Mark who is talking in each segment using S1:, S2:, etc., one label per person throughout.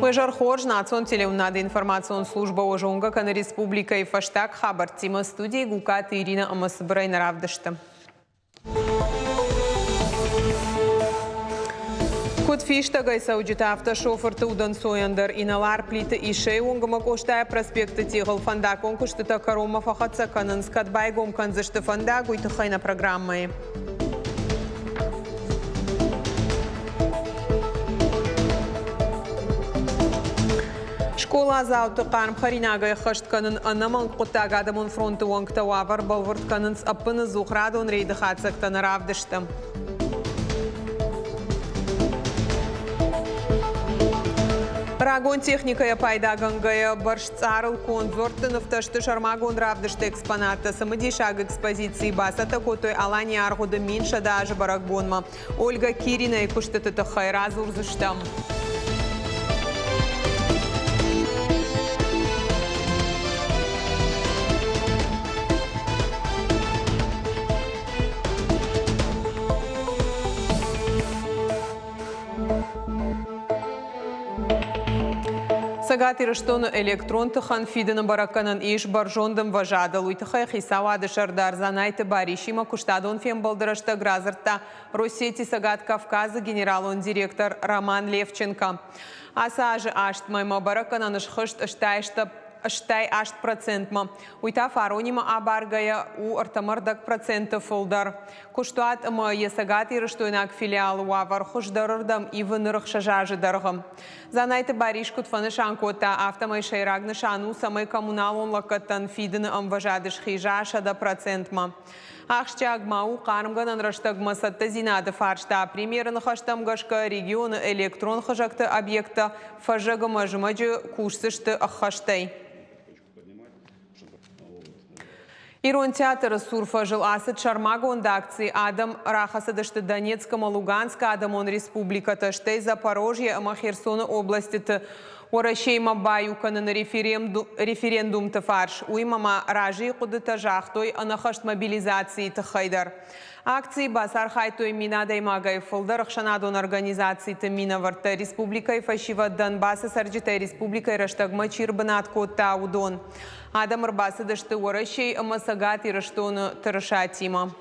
S1: Уе зӕр хорз, национ телеуынынады информацион службӕ уӕ зонгӕ кӕны республикӕйы фӕстаг хабӕрттимӕ студийы Гукаты Иринӕ ӕмӕ цыбырӕй нӕ равдысты. Куыд фистӕгӕй цӕуджытӕ, афтӕ шофырты удӕнцойӕн дӕр инӕлар Плиты Иссӕйы уынгмӕ Къостайы проспекты тигъыл фӕндаггон куыстытӕ кӕронмӕ фӕхӕццӕ кӕнынц, кӕд байгом кӕндзысты фӕндаг, уый тыххӕй нӕ программӕйы. Скъоладзауты хъарм хӕринагӕй ӕххӕст кӕнын ӕнӕмӕнг хъуыддаг адӕмон фронты уӕнгтӕ уавӕр бӕлвырд кӕнынц ӕппыныдзух радон рейды хатдзӕгтӕ нӕ равдысты. Рагон техникӕйӕ пайдагӕнгӕйӕ бӕрзцъарыл конд дзуӕртты нывтӕ сты сӕрмагонд равдысты экспонаттӕ. Цымыдисаг экспозици бацӕттӕ кодтой Аланийы аргъуыды 1100 азы бӕрӕгбонмӕ. Ольга Киринайы куыстыты тыххӕй радзурдзыстӕм. Цӕгат Ирыстоны электрон тыхӕн фидыны бӕрӕггӕнӕн ис бӕрзонд ӕмвӕзадыл. Уый тыххӕй хицауады сӕрдар Дзанайты Барисимӕ куыстадон фембӕлды рӕстӕг радзырдта Россети Цӕгат Кавказы генералон директор Роман Левченко. Ацы азы аст мӕймӕ бӕрӕггӕнӕн схызт 68 процентмӕ. Уый та фаронимӕ абаргӕйӕ у 3,5 проценты фылдӕр. Куыстуат ӕмӕ йӕ цӕгатирыстойнаг филиалы уавӕр хуыздӕрырдӕм ивы ныр 6 азы дӕргъы. Дзанайты Барис куыд фӕнысан кодта, афтӕмӕй сӕйраг нысан у, цӕмӕй коммуналон лӕггӕдтӕн фидыны ӕмвӕзад схиза 100 процентмӕ. Ахсджиаг ма у хъармгӕнӕн рӕстӕгмӕ цӕттӕдзинады фарста. Премьеры ныхӕстӕм гӕсгӕ регионы электрон хызӕгты объекттӕ фӕззӕг ӕмӕ зымӕджы кусдзысты ӕххӕстӕй. Ирон театры цур фӕзыл ацыд сӕрмагонд акци. Адӕм рахӕцыдысты Донецк ӕмӕ Луганскы адӕмон республикӕтӕ, стӕй Запорожье ӕмӕ Херсоны областыты Уӕрӕсеимӕ баиу кӕныны референдумты фарс. Уыимӕ ма разыйы хъуыдытӕ загътой ӕнӕхӕст мобилизацийы тыххӕй дӕр. Акцийы бацархайдтой мин адӕймагӕй фылдӕр ӕхсӕнадон организациты минӕвӕрттӕ, республикӕйы фӕсивӕд, Донбассы цӕрджытӕй республикӕйы рӕстӕгмӕ чи ӕрбынат кодта, уыдон. Адӕм ӕрбацыдысты Уӕрӕсейы ӕмӕ Цӕгат Ирыстоны тырысатимӕ.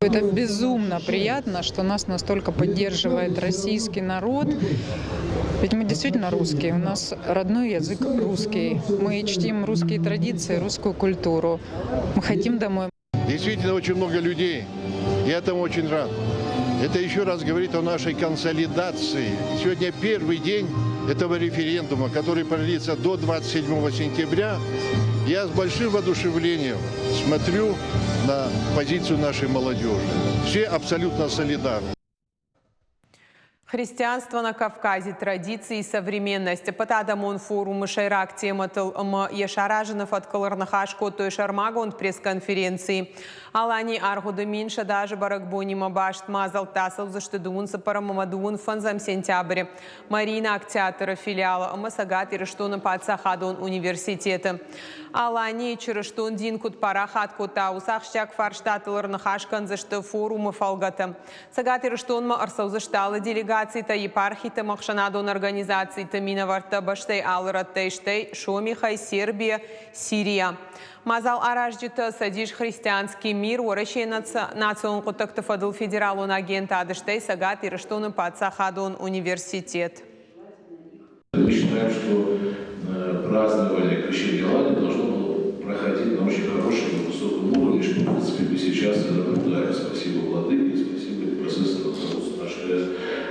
S2: Это безумно приятно, что нас настолько поддерживает российский народ. Ведь мы действительно русские, у нас родной язык русский. Мы чтим русские традиции, русскую культуру. Мы хотим домой.
S3: Действительно очень много людей. Я этому очень рад. Это еще раз говорит о нашей консолидации. Сегодня первый день этого референдума, который продлится до 27 сентября. Я с большим воодушевлением смотрю на позицию нашей молодежи. Все абсолютно солидарны.
S1: Христианство на Кавказе. Традиции и современность. Ӕппӕтадӕмон форумы сӕйраг темӕтыл ӕмӕ йӕ саразыны фӕткыл ӕрныхас кодтой сӕрмагонд пресс-конференцийы. Аланийы аргъуыды 1100 азы бӕрӕгбонимӕ баст мадзӕлттӕ ацӕудзысты дыууын цыппӕрӕм ӕмӕ 25 сентябры Мариинаг театры филиалы ӕмӕ Цӕгат Ирыстоны паддзахадон университеты. Аланийы чырыстон дин куыд парахат кодта, уыцы ахсджиаг фарстатыл ӕрныхас кӕндзысты форумы фӕлгӕты. Цӕгат Ирыстонмӕ ӕрцӕудзысты алы делегацитӕ, епархиты ӕхсӕнадон организациты минӕвӕрттӕ бӕстӕй алы рӕттӕй, стӕй Сомихӕй, Сербийӕ, Сирийӕ. Мадзал аразджытӕ Цӕдис Христианский мир, Уӕрӕсейы национ хъуыддӕгты фӕдыл федералон агентад, стӕй Цӕгат Ирыстоны паддзахадон университет.
S4: Мы считаем, что празднование крещения Лани должно было проходить на очень хорошем и высоком уровне, что, в принципе, мы сейчас и наблюдаем. Спасибо Владыке, спасибо непосредственно руководству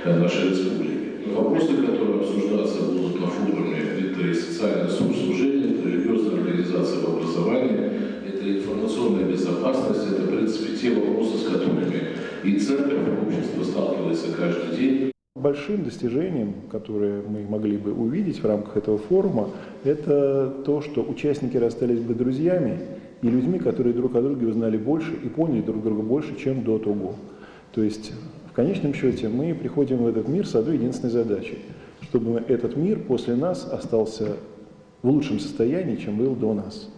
S4: нашей республики. Вопросы, которые обсуждаться будут на форуме, это и социальное служение, это религиозная организация в образовании, это информационная безопасность, это, в принципе, те вопросы, с которыми и церковь, и общество сталкивается каждый день.
S5: Большим достижением, которое мы могли бы увидеть в рамках этого форума, это то, что участники расстались бы друзьями и людьми, которые друг о друге узнали больше и поняли друг друга больше, чем до того. То есть в конечном счете мы приходим в этот мир с одной единственной задачей, чтобы этот мир после нас остался в лучшем состоянии, чем был до нас.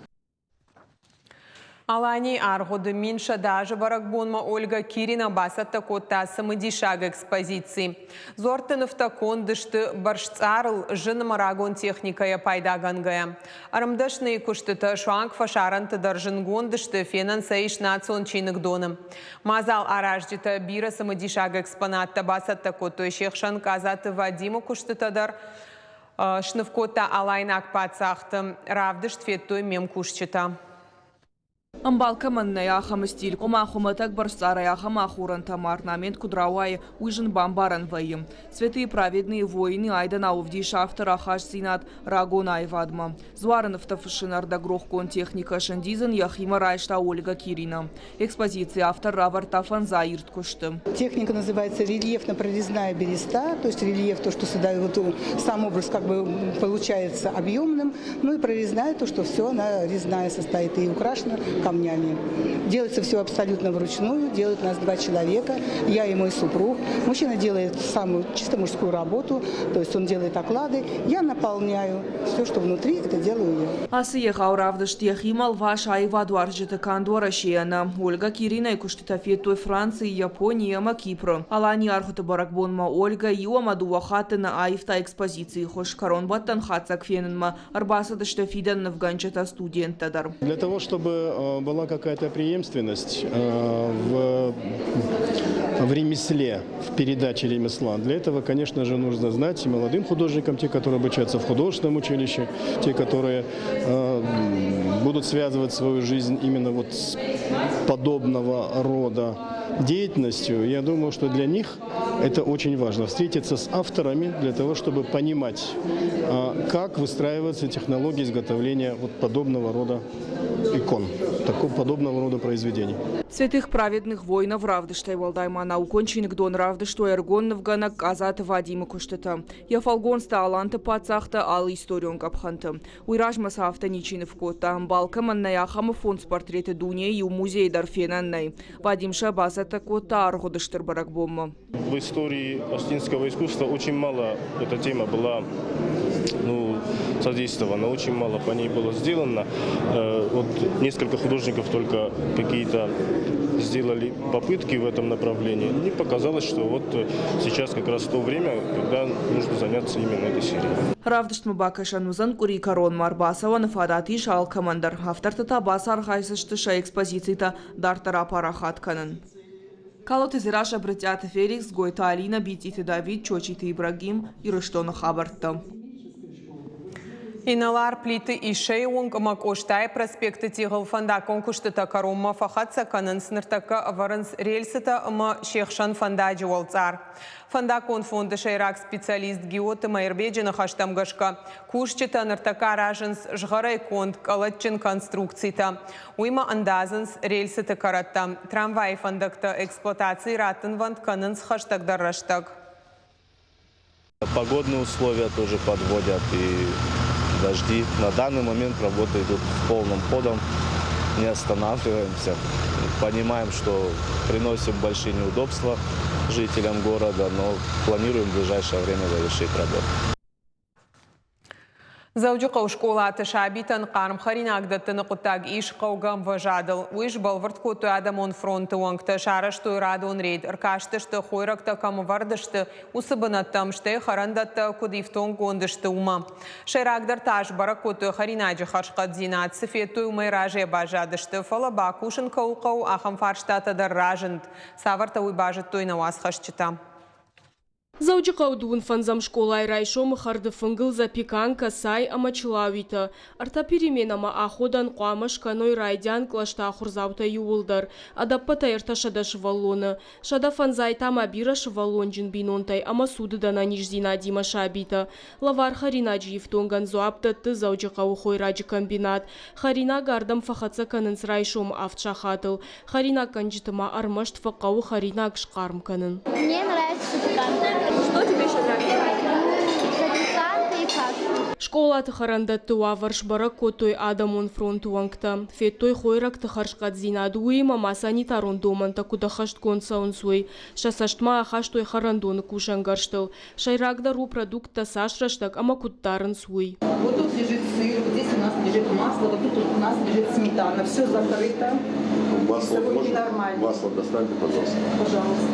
S1: Аланийы аргъуыды 1100 азы бӕрӕгбонмӕ Ольга Кирина бацӕттӕ кодта цымыдисаг экспозици. Дзуӕртты нывтӕ конд сты бӕрзцъарыл, зын ӕмӕ рагон техникӕйӕ пайдагӕнгӕйӕ. Ӕрмдӕсныйы куыстытӕ суанг фӕсарӕнты дӕр зындгонд сты, фенӕн сӕ ис национ чиныгдоны. Мадзал аразджытӕ бирӕ цымыдисаг экспонаттӕ бацӕттӕ кодтой, се хсӕн Къадзаты Вадимы куыстытӕ дӕр сныв кодта алайнаг паддзӕхты. Равдыст федтой ме мкусджытӕ.
S6: Ӕмбал кӕмӕн нӕй, ахӕм стиль, ома хуымӕтӕг бӕрзцъарӕй ахӕм ахорӕнтӕ ӕмӕ орнамент куыд рауайы, уый зын бамбарӕн вӕййы. Святые праведные воины айдӕнау ӕвдисы авторы ахастдзинад рагон аивадмӕ. Дзуары нывтӕ фыссыны ӕрдӕгрохгонд техникӕ сӕндидзын йӕхимӕ райста Ольга Кирина. Экспозицийы автор равӕрдта фӕндзай ирд куысты.
S7: Техника называется рельефно-прорезная береста, то есть рельеф, то, что сюда вот сам образ как бы получается объемным, ну и прорезная, то, что все она резная состоит и украшена камнями. Делается все абсолютно вручную, делают нас два человека, я и мой супруг. Мужчина делает самую чисто мужскую работу, то есть он делает оклады, я наполняю все, что внутри, это делаю я.
S6: Ацы егъау равдыст йӕхимӕ лвасы аивадуарзджыты канд Уӕрӕсейӕ нӕ. Ольга Киринайы куыстытӕ федтой Францийы, Японийы ӕмӕ Кипры. Аланийы аргъуыты бӕрӕгбонмӕ Ольгӕ иу ӕмӕ дыууӕ хатты нӕ аивта экспозицийы хуыз. Кӕронбӕттӕн хатдзӕг фенынмӕ ӕрбацыдысты фидӕн нывгӕнджытӕ, студенттӕ дӕр.
S8: Для того, чтобы была какая-то преемственность в ремесле, в передаче ремесла, для этого, конечно же, нужно знать и молодым художникам, те, которые обучаются в художественном училище, те, которые будут связывать свою жизнь именно вот с подобного рода деятельностью. Я думаю, что для них это очень важно. Встретиться с авторами для того, чтобы понимать, как выстраиваются технологии изготовления вот подобного рода икон, такого подобного рода произведений.
S6: Святых праведных воинов равдыстӕй уӕлдай ма наукон чиныгдон равдыстой ӕрыгон нывгӕнӕг Къадзаты Вадимы куыстытӕ. Йӕ фӕлгонцтӕ Аланты паддзӕхтӕ алы историон къӕпхӕнты. Уый размӕ сӕ афтӕ ничи ныв кодта. Ӕмбал кӕмӕн нӕй, ахӕмы фондз портреты дунейы иу музейы дӕр фенӕн нӕй. Вадим сӕ бацӕттӕ кодта аргъуыды стыр бӕрӕгбонмӕ.
S9: В истории осетинского искусства очень мало эта тема была, ну, задействована, очень мало по ней было сделано. Вот несколько художников только какие-то сделали попытки в этом направлении. Мне показалось, что вот сейчас как раз то время, когда нужно заняться именно этой серией.
S6: Равдыстмӕ бакӕсӕн уыдзӕн къуыри кӕронмӕ ӕрбацӕуӕны фадат ис алкӕмӕн дӕр. Автортӕ та бацархайдзысты сӕ экспозицитӕ дарддӕр апарахат кӕнын. Калоты Дзерассӕ, Брытъиаты Феликс, Гойты Алинӕ, Битъиты Давид, Чочиты Ибрагим, Ирыстоны хабӕрттӕ.
S1: Инӕлар Плиты Иссӕйы уынг ӕмӕ Къостайы проспекты тигъыл фӕндаггон куыстытӕ кӕронмӕ фӕхӕццӕ кӕнынц, ныртӕккӕ ӕвӕрынц рельсытӕ ӕмӕ се хсӕн фӕндаджы уӕлцъар. Фӕндаггон фонды сӕйраг специалист Гиоты Мӕирбеджы ныхӕстӕм гӕсгӕ, кусджытӕ ныртӕккӕ аразынц згъӕрӕй конд къӕлӕтджын конструкцитӕ. Уыимӕ ӕндадзынц рельсыты кӕрӕттӕ. Трамвайы фӕндӕгтӕ эксплуатацийы раттынвӕнд кӕнынц хӕстӕгдӕр рӕстӕг.
S10: Погодные условия тоже подводят и дожди. На данный момент работы идут полным ходом, не останавливаемся. Понимаем, что приносим большие неудобства жителям города, но планируем в ближайшее время завершить работу.
S1: Дзӕуджыхъӕуы скъолаты сабитӕн хъарм хӕринаг дӕттыны хъуыддаг ис хъӕугӕ ӕмвӕзадыл. Уый сбӕлвырд кодтой адӕмон фронты уӕнгтӕ, сарӕзтой радон рейд, ӕркастысты, хойрӕгтӕ кӕм ӕвӕрд сты, уыцы бынӕттӕм, стӕй хӕрӕндӕттӕ куыд ифтонггонд сты, уымӕ. Сӕйрагдӕр та сбӕрӕг кодтой хӕринаджы хӕрзхъӕддзинад, цы федтой, уымӕй разыйӕ баззадысты, фӕлӕ бакусын кӕуыл хъӕуы, ахӕм фарстатӕ дӕр разынд. Цавӕртӕ, уый базыдтой нӕ уацхӕсджытӕ.
S11: Дзӕуджыхъӕуы дыууын фӕндзӕм скъолайы райсомы хӕрды фынгыл запеканкӕ, цай ӕмӕ чылауитӕ. Ӕртӕ переменӕмӕ аходӕн хъуамӕ скӕной райдиан кълӕсты ахуырдзаутӕ иууылдӕр, ӕдӕппӕтӕй ӕртӕсӕдӕ сывӕллоны. Сӕдӕ фӕндзай та ма бирӕсывӕллонджын бинонтӕй ӕмӕ цудыд ӕнӕниздзинадимӕ сабитӕ. Лӕвар хӕринаджы ифтонгӕн дзуапп дӕтты Дзӕуджыхъӕуы хойраджы комбинат. Хӕринаг ардӕм фӕхӕццӕ кӕнынц райсомы авд сахатыл. Хӕринаггӕнджыты ма ӕрмӕст фӕхъӕуы хӕринаг схъарм кӕнын.
S12: Мне нравится запеканка.
S11: Что тебе еще нравится?
S12: Запеканка и каша.
S11: Скъолаты хӕрӕндӕтты уавӕр сбӕрӕг кодтой Адӕмон фронты уӕнгтӕ. Федтой хойрӕгты хӕрзхъӕддзинад, уыимӕ ма санитарон домӕнтӕ куыд ӕххӕстгонд цӕуынц, уый. Сӕ цӕст ма ахастой хӕрӕндоны кусӕнгӕрзтыл. Сӕйрагдӕр у продукттӕ цас рӕстӕг ӕмӕ куыд дарынц, уый.
S12: Вот тут лежит сыр, вот здесь у нас лежит масло, вот тут у нас лежит сметана. Все закрыто.
S13: Масло можно?
S12: Нормально.
S13: Масло достаньте, пожалуйста.
S12: Пожалуйста.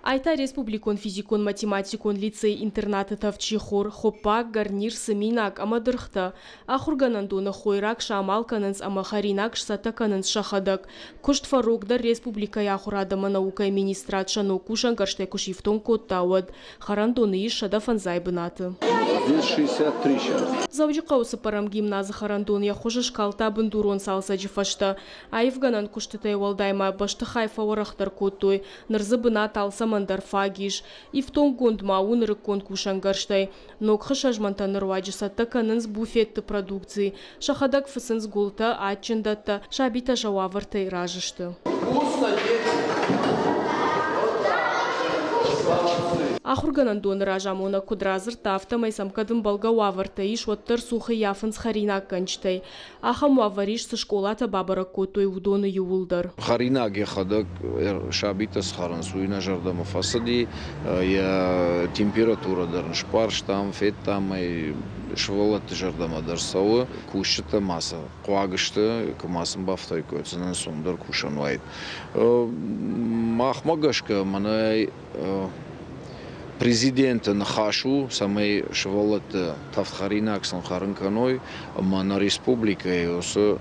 S11: Ай та республикон физикон-математикон лицей-интернаты тӕвд сихор, хоппаг, гарнир, цыминаг ӕмӕ дыргътӕ. Ахуыргӕнӕндоны хойраг самал кӕнынц ӕмӕ хӕринаг сцӕттӕ кӕнынц сӕхӕдӕг. Куыст фӕрогдӕр республикӕйы ахуырад ӕмӕ наукӕйы министрад сӕ ног кусӕнгӕрзтӕй куы сифтонг кодта, уӕд. Хӕрӕндоны ис 105 бынаты.
S13: Здесь 63 сейчас.
S11: Дзӕуджыхъӕуы цыппӕрӕм гимназы хӕрӕндон йӕ хуыз скалдта бындурон цалцӕджы фӕстӕ. Аивгӕнӕн куыстытӕй уӕлдай ма бӕстыхай фӕуӕрӕхдӕр кодтой, ныр дзы бынат алцӕмӕн дӕр фаг ис. Ифтонггонд ма у нырыккон кусӕнгӕрзтӕй. Ног хысӕзмӕнтӕны руаджы цӕттӕ кӕнынц буфетты продукци. Сӕхӕдӕг фыцынц гуылтӕ, адджын дӕттӕ, сабитӕ сӕ уавӕртӕй разы сты. Ахуыргӕнӕндоны разамонӕг куыд радзырдта, афтӕмӕй сӕм кӕд ӕмбӕлгӕ уавӕртӕ ис, уӕддӕр цух ӕййафынц хӕринаггӕнджытӕй. Ахӕм уавӕр ис, цы скъолатӕ бабӕрӕг кодтой, уыдоны иууылдӕр.
S14: Хӕринаг йӕхӕдӕг сабитӕ цы хӕрынц, уый нӕ зӕрдӕмӕ фӕцыди. Йӕ температурӕ дӕр ын сбарстам, федтам ӕй, сывӕллӕтты зӕрдӕмӕ дӕр цӕуы. Кусджытӕ ма цы хъуаг сты, куы ма сын бафтаиккой, сын ӕнцондӕр кусӕн уаид. Махмӕ гӕсгӕ мӕнӕ Президенты ныхас у, цӕмӕй сывӕллӕтты тӕвдхӕринаг сын хӕрын кӕной ӕмӕ нӕ республикӕйы уыцы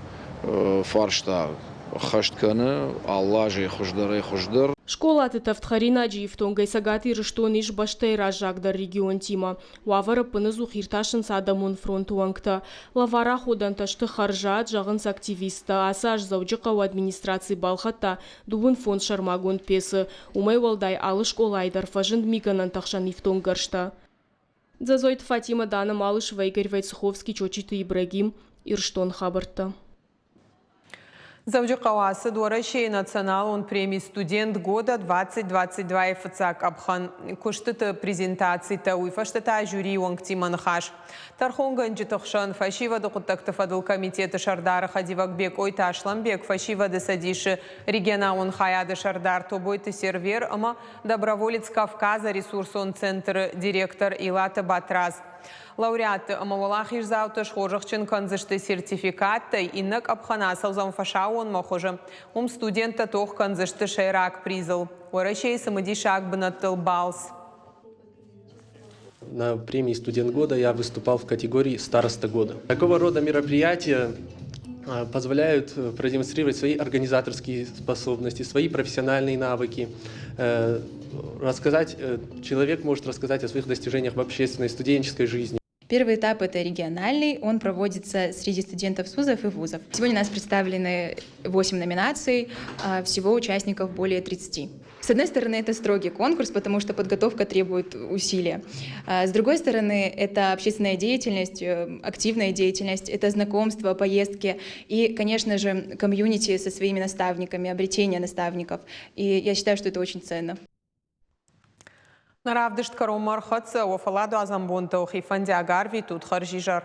S14: фарста ӕххӕст кӕны алы азӕй хуыздӕрӕй-хуыздӕр.
S11: Скъолаты тӕвдхӕринаджы ифтонгӕй Цӕгат Ирыстон ис бӕстӕйы раззагдӕр регионтимӕ. Уавӕр ӕппынӕдзух иртасынц Адӕмон фронты уӕнгтӕ. Лӕвар аходӕнтӕ сты хӕрзад, зӕгъынц активисттӕ. Ацы аз Дзӕуджыхъӕуы администраци балхӕдта 25 сӕрмагонд пецы. Уымӕй уӕлдай алы скъолайы дӕр фӕзынд мигӕнӕнты ӕхсӕн ифтонггӕрзтӕ. Дзӕдзойты Фатимӕ, Дана Малышева, Игорь Войцеховский, Чочиты Ибрагим. Ирыстон хабӕрттӕ.
S1: Дзӕуджыхъӕуы ацыд Уӕрӕсейы националон преми «Студент года 2022-йы фыццаг къӕпхӕн. Куыстыты презентацитӕ, уый фӕстӕ та жюрийы уӕнгтимӕ ныхас. Тӕрхонгӕнджыты хсӕн фӕсивӕды хъуыддӕгты фӕдыл комитеты сӕрдары хӕдивӕг Бекъойты Аслӕнбег, фӕсивӕды цӕдисы регионалон хайады сӕрдар Тобойты Сервер ӕмӕ Доброволец Кавказа ресурсон центры директор Илаты Батраз. Лауреатты ӕмӕ уӕлахиздзауты схорзӕхджын кӕндзысты сертификаттӕй, иннӕ къӕпхӕн ацӕудзӕн фӕсаууонмӕ хуызы. Уым студенттӕ тох кӕндзысты сӕйраг призыл Уӕрӕсейы цымыдисаг бынӕттыл балц.
S15: На премии «Студент года» я выступал в категории «Староста года». Такого рода мероприятия позволяют продемонстрировать свои организаторские способности, свои профессиональные навыки. Рассказать, человек может рассказать о своих достижениях в общественной, студенческой жизни.
S16: Первый этап – это региональный, он проводится среди студентов СУЗов и вузов. Сегодня у нас представлены 8 номинаций, всего участников более 30. С одной стороны, это строгий конкурс, потому что подготовка требует усилия. С другой стороны, это общественная деятельность, активная деятельность, это знакомство, поездки и, конечно же, комьюнити со своими наставниками, обретение наставников. И я считаю, что это очень ценно.
S1: Нӕ равдыст кӕронмӕ ӕрхӕццӕ, уӕ фӕлладуадзӕн бонтӕ уӕхи фӕндиаг арвитут, хӕрзизӕр.